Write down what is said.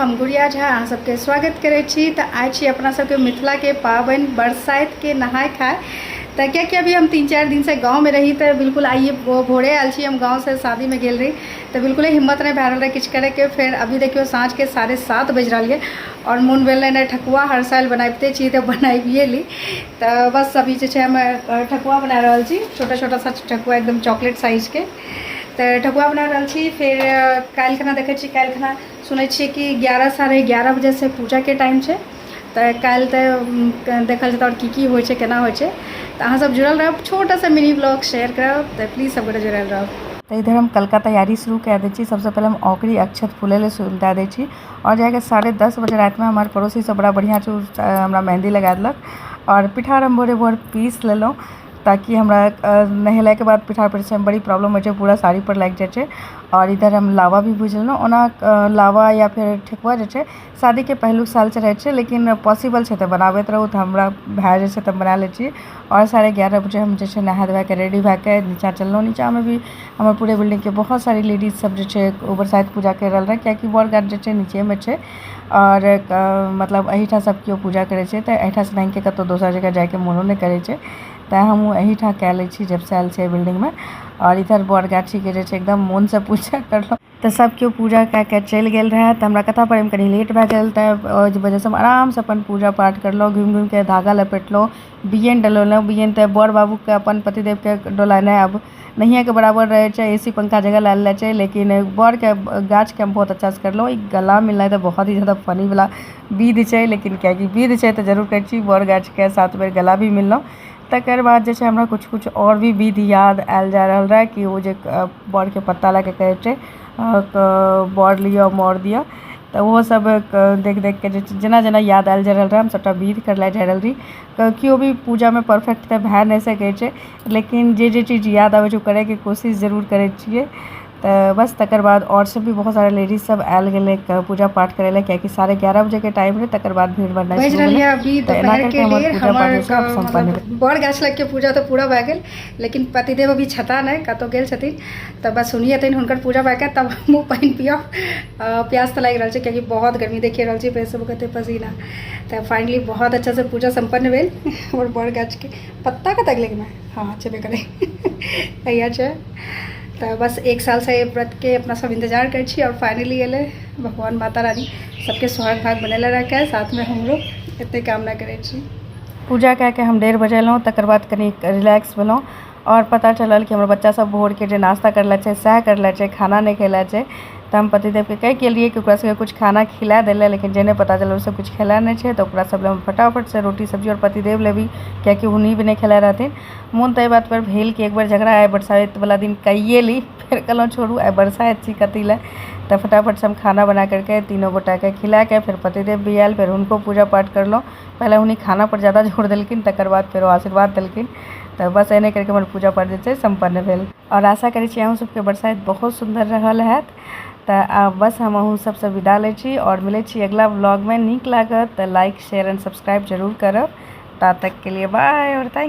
हम गुड़िया झा अहाँ सबके स्वागत करै छी। तऽ आइ छी अपना सबके मिथिलाके पाबनि बरसाइतके नहाय खाय। तऽ कियाकि अभी हम 3-4 दिनसँ गाँवमे रही तऽ बिल्कुल आइए भोरे आयल छी हम गाँवसँ, शादीमे गेल रही तऽ बिल्कुले हिम्मत नहि भए रहल रहै किछु करैके। फेर अभी देखियौ साँझके 7:30 बजि रहल यऽ आओर मोन भेल नहि ठकुआ हर साल बनाबिते छी तऽ बनाबिए ली। तऽ बस अभी जे छै हम ठकुआ बना रहल छी, छोटा छोटा सा ठकुआ एकदम चॉकलेट साइजके। तऽ ठकुआ बना रहल छी। फेर काल्हि खना देखै छी, काल्हि खना सुनै छियै कि 11, 11:30 बजेसँ पूजाके टाइम छै। तऽ काल्हि तऽ देखल जेतै आओर की की होइ छै, केना होइ छै। तऽ अहाँ सब जुड़ल रहब, छोटा सा मिनी ब्लॉग शेयर करब, तऽ प्लीज सबगोटे जुड़ल रहब। तऽ इधर हम कल का तैयारी शुरू कए दै छी। सबसँ पहिले हम औकरी अक्षत फूलै लए शुरू दए दै छी आओर जाके 10:30 बजे रातिमे हमर पड़ोसी सब बड़ा बढ़िआँ छै, हमरा मेहन्दी लगा देलक आओर पिठार हम भोरे भोर पीस लेलहुँ ताकि हमरा नहेलाके बाद पिठार पीसैमे बड़ी प्रॉब्लम होइ छै, पूरा साड़ीपर लागि जाइ छै। आओर इधर हम लावा भी भुजि लेलहुँ। ओना लावा या फेर ठेकुआ जे छै शादीके पहिलुक साल चढ़ै छै, लेकिन पॉसिबल छै तऽ बनाबैत रहू। तऽ हमरा भए जाइ छै तऽ बना लै छी। आओर 11:30 बजे हम जे छै नहा धोआके रेडी भए कऽ नीचाँ चललहुँ। नीचाँमे भी हमर पूरे बिल्डिंगके बहुत सारी लेडीज सब जे छै ओ बरसाइत पूजा करि रहल रहै, किएकि बर गाछ जे छै नीचेमे छै आओर मतलब एहिठाम सब केओ पूजा करै छै। तऽ एहिठामसँ भागिके कतहु दोसर जगह जाइके मोनो नहि करै छै, तैँ हमहूँ एहिठाम कए लै छी जबसँ आयल छै बिल्डिंगमे। आओर इधर बर गाछीके जे छै एकदम मोनसँ पूजा करलहुँ। तऽ सब केओ पूजा कए कऽ चलि गेल रहए तऽ हमरा कथा पढ़ैमे कनि लेट भए गेल, तऽ ओहि वजहसँ हम आरामसँ अपन पूजा पाठ करलहुँ, घुमि घुमिके धागा लपेटलहुँ, बियैन डलेलहुँ। बियैन तऽ बर बाबूके अपन पतिदेवके डोलेनाइ आब नहिएके बराबर रहै छै, ए सी पंखा जगह लए लेने छै, लेकिन बड़के गाछके हम बहुत अच्छासँ करलहुँ। ई गला मिलनाइ तऽ बहुत ही जादा फनीवला विध छै, लेकिन किएकि विध छै तऽ जरूर करै छी। बर गाछके 7 बेर गला भी मिललहुँ। तकर बाद जे छै हमरा किछु किछु आओर भी विध याद आयल जा रहल रहए कि ओ जे बड़के पत्ता लए कऽ कहै छै बर लिअ मर दिअ, तऽ ओहो सब देख देख कऽ जे जेना जेना याद आयल जा रहल रहए हम सबटा विध करले जा रहल रही। तऽ केओ भी पूजामे परफेक्ट तऽ भए नहि सकै छै, लेकिन जे जे चीज याद आबै छै ओ करैके कोशिश जरूर करै छियै। तऽ बस तकर बाद आओर सब भी बहुत सारा लेडीज सब आयल गेलै पूजा पाठ करै लए, किएकि 11:30 बजेके टाइम रहै, तकर बाद भीड़ बढ़नाइ बाजि शुरू रहल भेलै। यऽ अभी तऽ एना दोपहरके करिके हमर 1:30। पूजा पाठ हमर जे छै आब सम्पन्न मतलब भेल। बड़ गाछ लगके पूजा तऽ पूरा भए गेल, लेकिन पतिदेव अभी छता नहि, कतहु गेल छथिन। तऽ बस सुनिए एथिन हुनकर पूजा भए कऽ तब हमहूँ पानि पियब। प्यास तऽ लागि रहल छै कियाकि बहुत गर्मी देखिए रहल छी, फेसबुक कते पसीना। तऽ फाइनली बहुत अच्छासँ पूजा सम्पन्न भेल। हमर बड़ गाछके पत्ता कतऽ गेलै? हँ छेबे करै, हैया छै। तऽ बस एक सालसँ एहि व्रतके अपना सब इन्तजार करै छी आओर फाइनली एलै। भगवान माता रानी सबके सोहाग भाग बनेले रखै, साथमे हमरो, एते कामना करै छी। पूजा कए कऽ हम 1:30 बजे एलहुँ। तकर बाद कनि रिलैक्स भेलहुँ आओर पता चलल कि हमर बच्चा सब भोरके जे नाश्ता करले छै सएह करले छै, खाना नहि खेले छै। तऽ हम पतिदेवके कहि गेलियै कि ओकरा सबके किछु खाना खिला दै लए, लेकिन जे नहि पता चलल ओसब किछु खेला नहि छै। तऽ ओकरा सब लए हम फटाफटसँ रोटी सब्जी आओर पतिदेव लए भी, किएकि हुनी भी नहि खेला रहथिन। मोन तऽ एहि बातपर भेल कि एकबेर झगड़ा आइ बरसाइतवला दिन कैये ली, फेर कहलहुँ छोड़ू, आइ बरसाइत छी कथी लए। तऽ फटाफटसँ हम खाना बना करके तीनो गोटाके खिलाके फेर पतिदेव भी आयल, फेर हुनको पूजा पाठ करलहुँ। पहिले हुनी खानापर जादा जोर देलखिन, तकर बाद फेरो आशीर्वाद देलखिन। तऽ बस एहने करिके हमर पूजा पाठ जे छै सम्पन्न भेल। आओर आशा करै छी अहूँ सबके बरसाइत बहुत सुन्दर रहल हैत। तऽ आब बस हम अहूँ सबसँ विदा लै छी आओर मिलै छी अगिला व्लॉगमे। नीक लागत तऽ लाइक शेयर एंड सब्सक्राइब जरूर करब। ता तकके लिए बाय आओर thank.